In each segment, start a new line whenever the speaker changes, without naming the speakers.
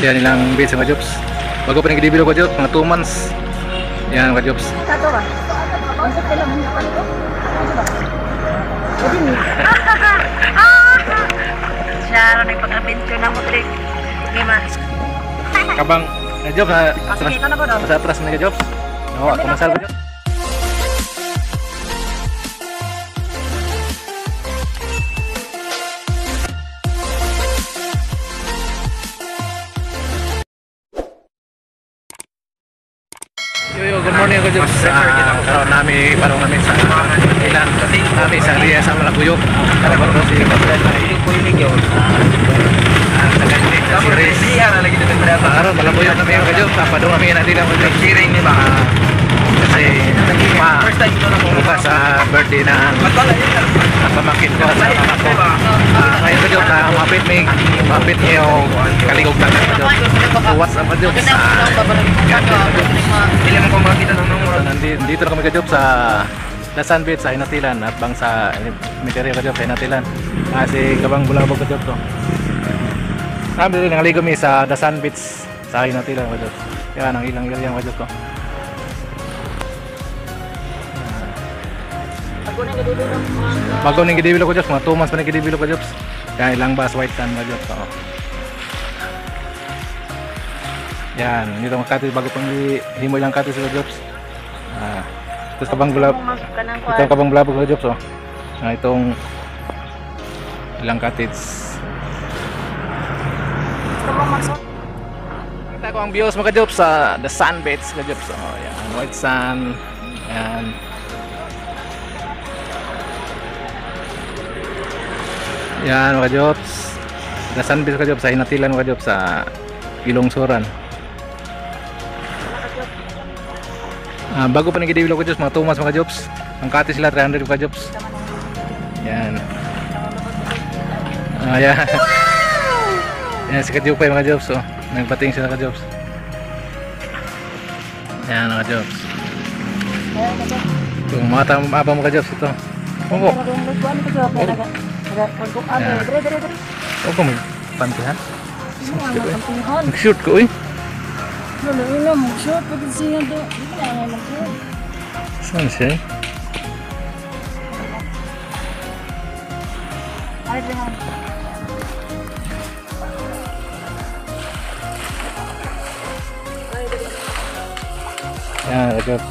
Yan ilang beach mga jobs. Bago pa nag-develop ka jobs, mga 2 months. Yan mga jobs.
Siya rin pag-adventure na mo trip.
Kabang jobs na sa atras na jobs. No, ako masal ko jobs. Yo, good morning ko jobs. Karon nami parang nami sa ilan nami sa Ria sa Malabuyok. Karon ko si karon Malabuyok kami ka jobs. Padung kami na dila ko jobs.
Sharing ni ba?
Kasi
first time ko na
bukas sa birthday na pamangkin ko sa mama ko. Ngayon ko jobs, mapit niyo kaligog na ko jobs. So what's up jobs?
Dili mo ko makita ng numero.
Nandito na kami ka jobs sa Dasan Beach sa Hinatilan at bang sa Cemetery ka jobs sa Hinatilan. Si Kabang Bulabog ka jobs to. Kami rin nangaligo mi sa Dasan Beach sa Hinatilan ka jobs. Yan ang ilang ilang ka jobs to. Bago ning gidevelop ko jobs, mga 2 months pa ning gidevelop ko jobs. Yan ilang bus white tan ka jobs to. Yan, dito mga cottage bago pang himo ilang cottage sa jobs. Ito sa Kabang Bulabog. Itong Kabang Bulabog sa jobs oh. Itong ilang cottage. Kita ko ang views mga jobs sa the Sun Beach mga jobs. Oh, yan, white sand. Yan. Yan mga jobs. The Sun Beach mga jobs sa Hinatilan mga jobs sa Ilongsoran. Bago pa nag-develop ko jobs, mga 2 months mga jobs. Ang cottage sila 300 mga jobs. Yan. Yan. Yan si Kajupay mga jobs oh. Nagpating sila ka jobs. Yan mga jobs. Itong mga abang mga jobs ito. Opo. Opo magpantihan. Mag-shoot ko eh.
Mag-shoot pag siya do.
Saan siya? Yan, good.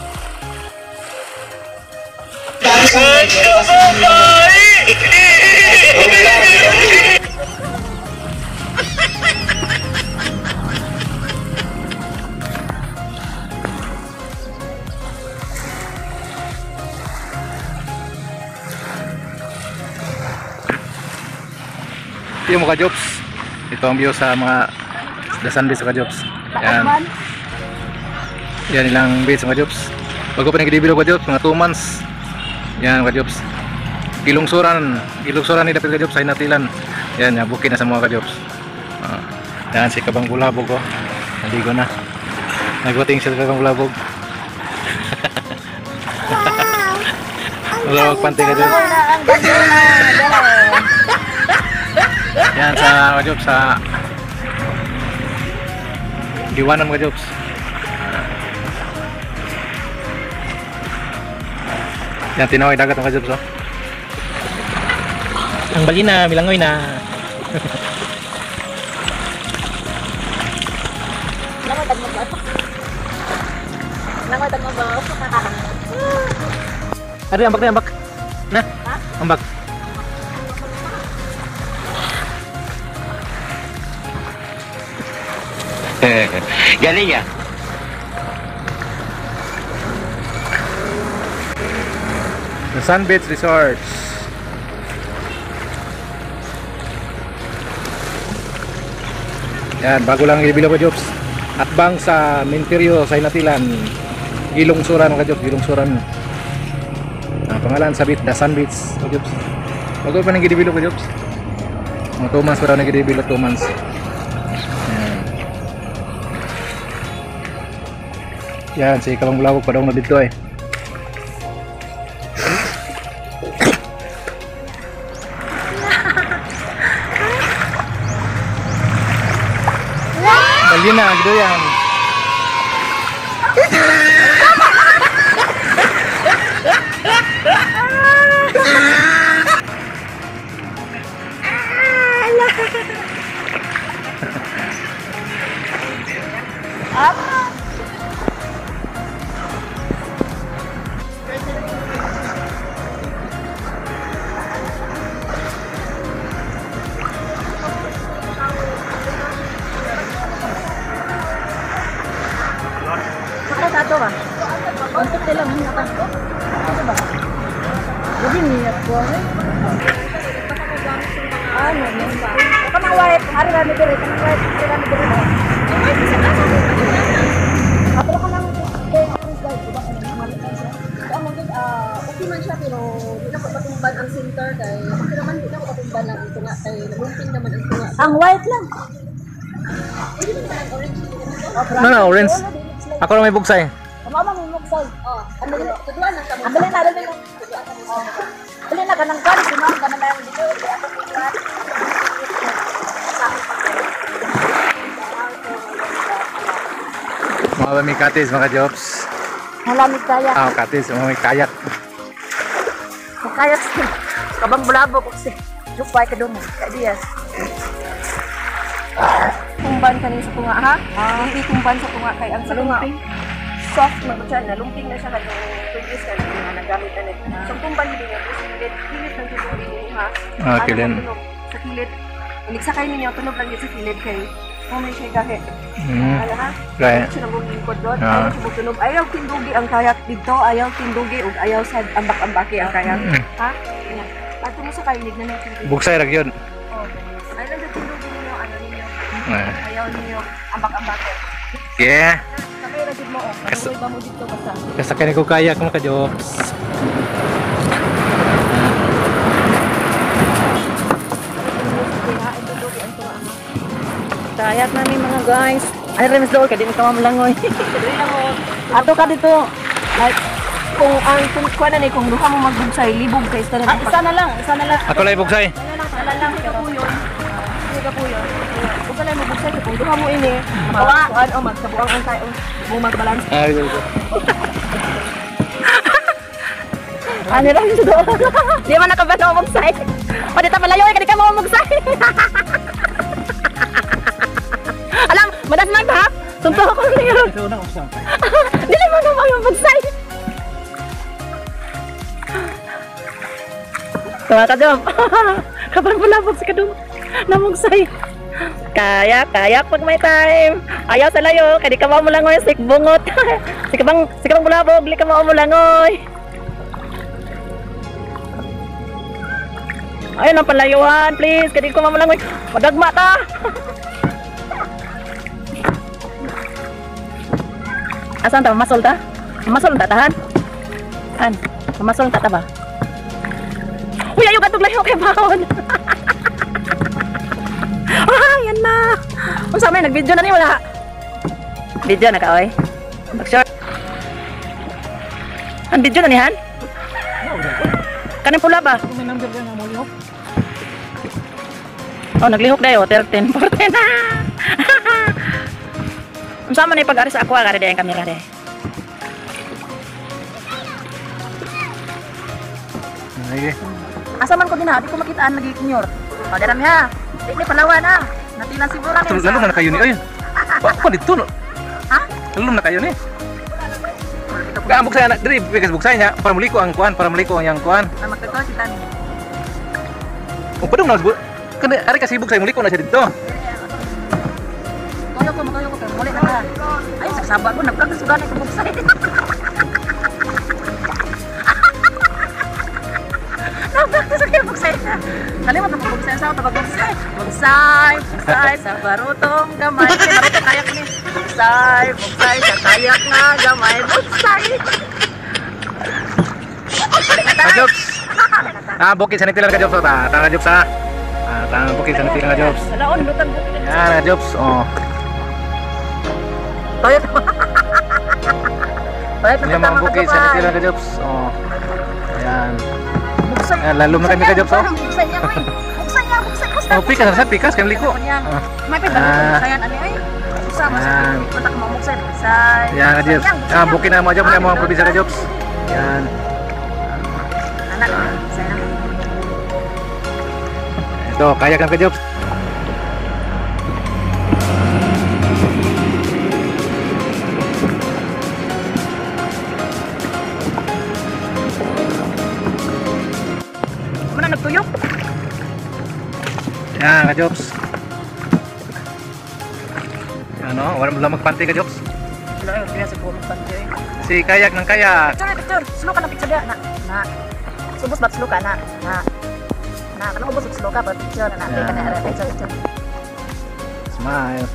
Yung mga jobs, ito ang view sa mga Dasan Beach mga jobs. Yan. Yan ilang beach mga jobs. Bago pa nag-develop mga jobs, mga 2 months. Yan mga jobs. Ilongsoran, Ilongsoran ni dapit mga jobs sa Hinatilan. Yan, bukid na sa mga jobs. Yan si Kabang Bulabog oh. Naligo na. Nagwating siya sa Kabang Bulabog. Wala magpante ka jobs. Yan sa mga jobs sa Diwanan mga jobs. Yan tinaway dagat mga jobs oh. Ang balina, milangoy na. Ari ambak na ambak. Na. Ambak.
Galing ya.
The Sun Beach Resorts. Yan, bago lang i-develop ko jobs. At bang sa Menterio sa Hinatilan, Gilongsuran ka jobs, Gilongsuran. Pangalan sa beach, The Sun Beach jobs. Bago pa nang i-develop ko jobs. Mga 2 months pa raw nag-develop, 2 months. Yan, si Kabang Bulabog pa daw na dito eh. Balina, giduyan.
Ato ba? Untuk lang ano ka? Ano ba? Gabi niya ko. Ano yan ba? Kanang white, ari rami diri, kanang white, ari rami diri. Ato ka lang kay Chris guys, diba kanang mali man siya.
So, ang magig, okay man siya pero di na ko patumban ang center kay okay naman di na ko patumban ang tunga kay nalumping naman ang tunga.
Ang white lang.
Pwede man ang orange dito.
No, no, orange. Ako lang may bugsay.
Mama mo bugsay.
Oh, ano na tuduan lang kamo.
Ambali na dali na.
Tuduan kamo.
Dali na kanang kan si ma'am kanang lang dito. Ako kuan.
Mga may katis, mga jobs.
Malamig kaya.
Ah, katis, mga may kayak.
Kayak si kabang bulabo ko si Jupay ka dun. Ka diya.
Tumban kanin sa tunga ha. Hindi tumban sa tunga kay ang sa tunga soft man siya, nalumping na siya katong previous na nga nagamit na ni. So tumban hindi niya sa kilid, kilid lang jud ninyo ha.
Ah, kilid.
Tunog sa kilid. Inig sakay ninyo tunog lang jud sa kilid kay mo may siya gahi. Ano ha?
Right.
Siya nang lingkod doon.
Ah.
Ayaw siya tunog. Ayaw tindugi ang kayak dito, ayaw tindugi ug ayaw sa ambak-ambaki ang kayak. Ha? Nya. Ato mo sa kainig na nagtindugi.
Bugsay ra gyud.
Oh. Ayaw lang tindugi ninyo ano ninyo.
Ah.
Ayaw ninyo ambak-ambaki.
Yeah.
Sakay ra jud mo oh. Kanuloy ba mo dito basta?
Kasakay ko kayak mga ka-jobs.
Kayak namin mga guys. Ay remis dool ka di ka mamulangoy. Ato ka dito.
Like kung ang kung kuan na ni kung duha mo magbugsay libog kay sa
Ah, isa na lang, isa na lang.
Ako lang bugsay.
Ala lang kapuyon. Hindi kapuyon. Ug kanay mo bugsay kung duha mo ini, magkuan o magsabuang ang tayo mo magbalance.
Ah, go, go.
Ano lang dito. Di man nakabalo magsay. O dito palayo ka di ka mamugsay. Alam, madas lang ta. Sunto ako niyo.
Ito na usang.
Dili mo na mamugsay. Tawa ka dom. Kapag bulabog si kadung namugsay. Kaya, kaya pag may time. Ayaw sa layo, kay di ka mamulangoy, sik bungot. Sikabang bulabog, di ka mamulangoy. Ayun ang palayuan, please. Kaya di ko mamulangoy. Madagma ta. Asan ta? Mamasol ta? Mamasol ta tahan? Han? Mamasol ta ta ba? Uy, ayaw katong layo kay baon. Ah, yan na. Unsa may nag-video na ni wala? Video na ka oy. Mag-short. Ang video na ni Han? Kaning pula ba?
May number diyan mo lihok.
Oh, naglihok dayo 13, 14. Unsa man ni pag-ari sa aqua kare ang kamera de.
Sige.
Asa man ko dinha, di ko makitaan lagi kinyor. O dara mi ha. Di ni Palawan ha. Natilan siguro ni.
Lalo na kayo ni oy. Wa ko dito no.
Ha?
Lalo na kayo ni. Ka bugsay anak diri because bugsay niya para muliko ang kuan, para muliko ang yang kuan.
Na magkatuwa si Tani.
Ug padung na kani ari kasi bugsay muliko na siya dito.
Tuyo ko, matuyo ko, pero muli na ka. Ay, sagsaba ko, nagkakasugan ko bugsay. Nagpractice ako yung bugsay. Kalimot na bugsay sa ako, bugsay. Bugsay, bugsay, sa barutong gamay. Ay, barutong kayak ni. Bugsay, bugsay, sa kayak nga gamay. Bugsay.
Ka-jobs. Ah, bukid sa nagtilan ka-jobs ta. Ta ka-jobs ha. Ah, ta bukid sa nagtilan ka-jobs.
Salaon, lutang bukid.
Yan, ka-jobs. Oh.
Toyot. Toyot
Yan mga bukid sa nagtilan ka-jobs. Oh. Yan.
Bugsay.
Yan, lalo na kami ka-jobs oh.
Bugsay niya, oy. Bugsay niya, bugsay. Basta.
Oh, pikas na sa pikas kay liko.
May
Ah.
buksayan ani ay. Bugsay.
Yan.
Punta ka mamugsay, bugsay.
Yan ka Jobs. Ah, bukid na mga Jobs, na mga probinsya ka Jobs. Yan.
Anak, bugsay na.
Ito, kaya ka Jobs.
Muna nagtuyok.
Yan ka Jobs. Ano, wala mo magpanti ka Jobs.
Wala ay, kaya sa buong magpanti.
Si kayak ng kayak.
Picture, picture. Slow ka ng picture na. Na. Subos ba slow ka na? Na. Na, kanang ubos slow ka pa picture na. Na, na, picture, picture.
Smile.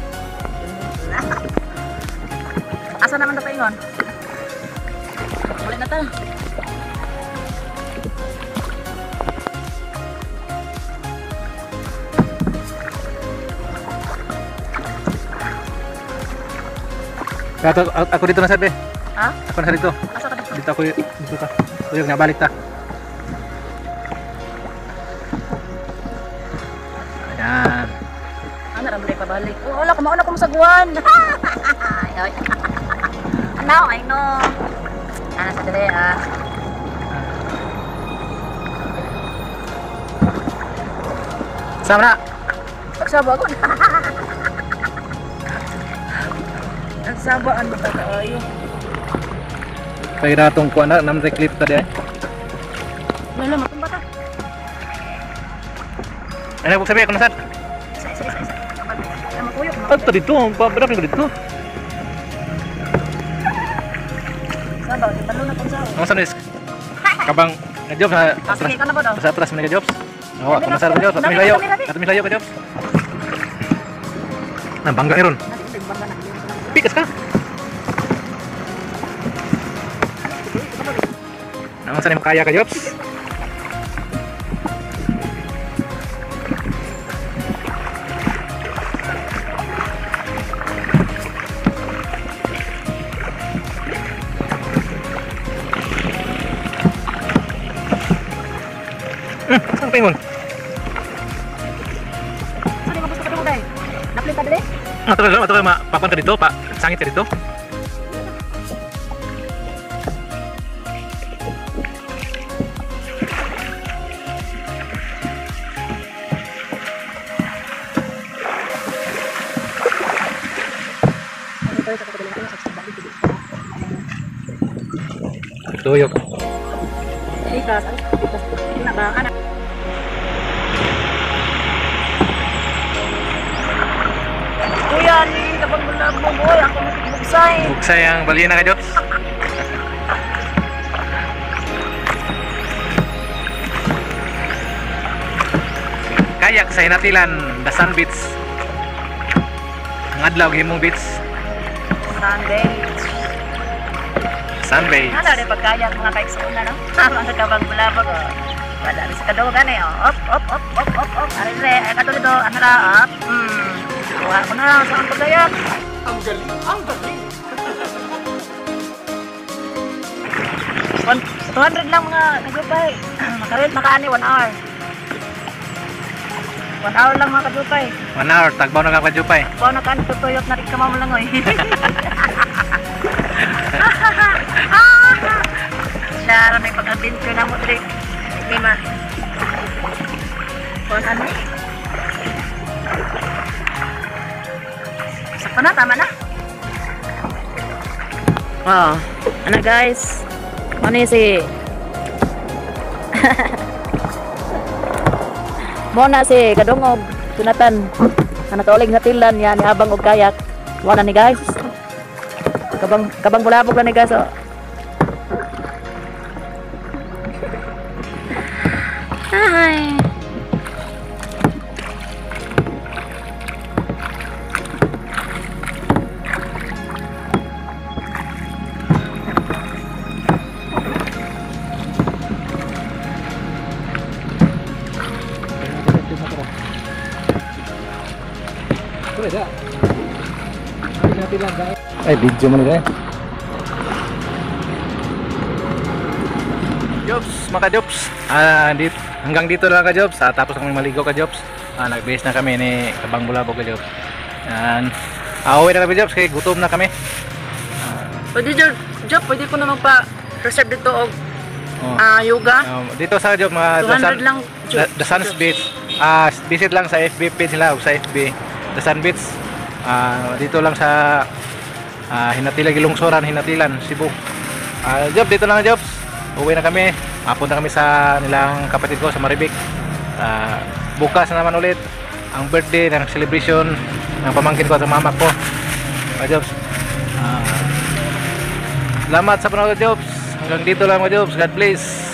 Asa naman ta paingon? Wala na ta.
Ako dito na sabi.
Ha?
Ako na dito.
Asa ka dito?
Dito ako, dito ka. Tuyok na balik ta. Ayan.
Ano ra mo pabalik? Oh, wala ko mauna ko masaguan. Ay, ay. Now I know. Ana sa dere ah.
Sama na.
Pagsaba ko. Ang sabaan mo ta kaayo.
Kaya natong kuha na, naman clip ta di.
Wala matumba ta.
Ano ko sabi ako na sad.
Isa isa isa isa. Ay matuyok.
Adto dito, pabrap ko dito.
Saba, di talo na kung sao.
Ang sa is kabang na Jobs na
Ah, sige, ikaw na ba daw?
Sa atras man ka Jobs. Oo, ako masarap ka Jobs. At may layo. At may layo ka Jobs. Nang bangga ron. Pikas ka. Nang sa kaya ka Jobs. Saan pa ingon?
Saan yung magusto ka doon, day? Naplit ka dali?
Ato ka, papan ka dito, pa, sangit ka dito. Tuyok.
Pikas, pikas. Ano ba? Anak. Kuya ni kapag mo boy, ako bugsay.
Bugsay ang balina ka Jobs. Kayak sa Hinatilan, the Sun Beach. Ang adlaw gihimong beach.
Sunday.
Sun Beach.
Ano rin pagkayak mga kaiksuuna no? Mga kabang bulabog. Oh. Wala rin sa kadugan eh. Oh. Op, op, op, op, op, op. Ari re, ay katulad do. Ano ra, op. Kuha ko na sa ang pagkayak.
Ang galing! Ang galing!
200 lang mga kajupay. Makarin, makaani, 1 hour. 1 hour lang mga kajupay.
1 hour, tagbaw na ka kajupay.
Tagbaw na ka, tutuyot na rin ka mamulangoy. Siya rin ay pag-adventure na mo, Dre. Hindi ma. Kung ano eh. Sakto na, tama na. Oh, ano guys? Ano yung si... Muna si Kadungog, Jonathan. Ano tulig na tilan yan, habang og kayak. Wala ni guys. Kabang bulabog lang ni guys. Oh. Hi.
Ay, video man nila eh. Jobs, mga ka-Jobs. Dito, hanggang dito lang ka-Jobs. Tapos kami maligo ka-Jobs. Nagbihis na kami ni Kabang Bulabog ka-Jobs. Yan. Uwi na kami, Jobs, kay gutom na kami.
Pwede Job, Job, pwede ko na magpa-reserve dito og
Oh.
yoga.
Dito sa Job, mga
200 lang, Job.
The Suns Beach. Visit lang sa FB page nila o sa FB. The Sun Beach. Dito lang sa Hinatilan, Gilungsoran, Hinatilan, Cebu. Job, dito lang, Jobs. Uwi na kami. Punta kami sa nilang kapatid ko sa Marivic. Bukas na naman ulit ang birthday ng celebration ng pamangkin ko at ng mama ko. Jobs. Salamat sa panonood, Jobs. Hanggang dito lang, mga Jobs. God bless.